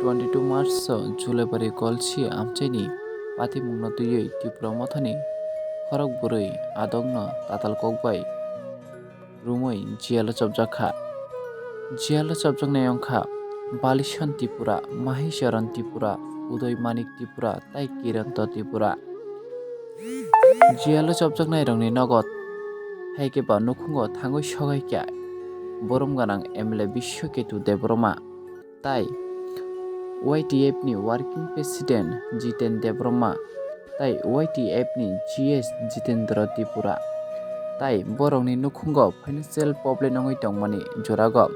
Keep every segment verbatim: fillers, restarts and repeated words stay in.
twenty two March o Julaibari Golsi amchaini patimungno twiwi Tipra Mothani khorok bwrwi adokno tatal kokbai romwi jail o chopjak kha. Jail o chopjaknai wngkha Balison Tripura, Mahicharan Tripura, Udoy Manik Tripura tei Kiranto Tripura. Jail o chopjaknairokni nogo hai khe ba nukhungo thangwi sogaikha borom gwnang M L A Biswaketu Debbarma tei Y T F ni Working President Jiten Debbarma tei Y T F ni G S Jitendra Tripura tei borokni nukhungo financial problem wngwi tongmani jorago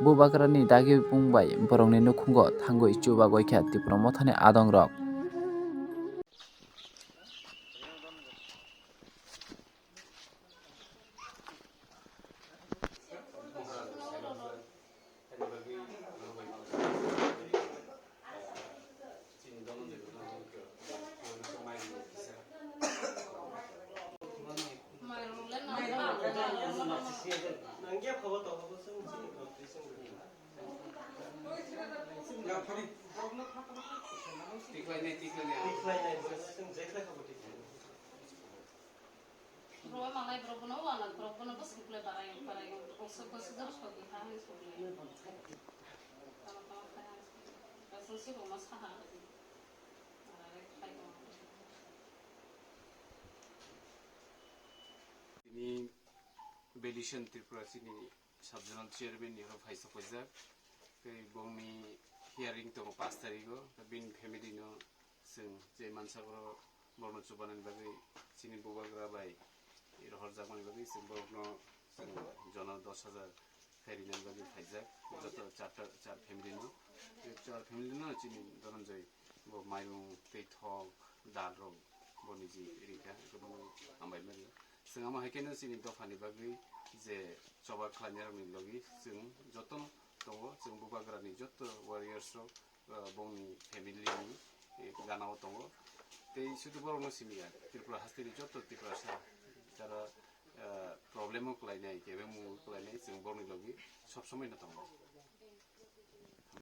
bubagrani dagi bung bai borokni nukhungo thangwi chubagoikha Tipra Mothani adongrok. Tiklai nai, tiklai nai. Rwma lai borok bono wana borok bono bwswk le barai barai kosok kosok jora sogwi ha hwnwi sogwi. Tamo tamo khai ha hwnwi sogwi. Kasung si rwma saha. Barai khai tong. Tini Balison Tripura chini sub zonal chairman ni oro phaisa phaijak. Tei bongni hearing tongo pash tarigo. Bini family no chwng je mansa oro borokno chubanani bagwi chini bubagra bai rohorjakmani bagwi chwng borokno chwng jona dos hajar khairina bagwi phaijak joto charta char family no. Char family no chini Dhananjay bo mairung tei thok dal rok bo niji ringkha, kwbangma hambai mani. Chwng amo hai kheno chini dophani bagwi je choba khlainai rokni logi chwng jotono tongo, chwng bubagrani joto warriors rok, ah, bongni family ni, eh, gana o tongo. Tei sudu borok no simi ya, Tripura haste ni joto Tiprasa jara, ah, problem o kwlainai, kebeng mung o kwlainai, chwng borokni logi sob somoi no tongo.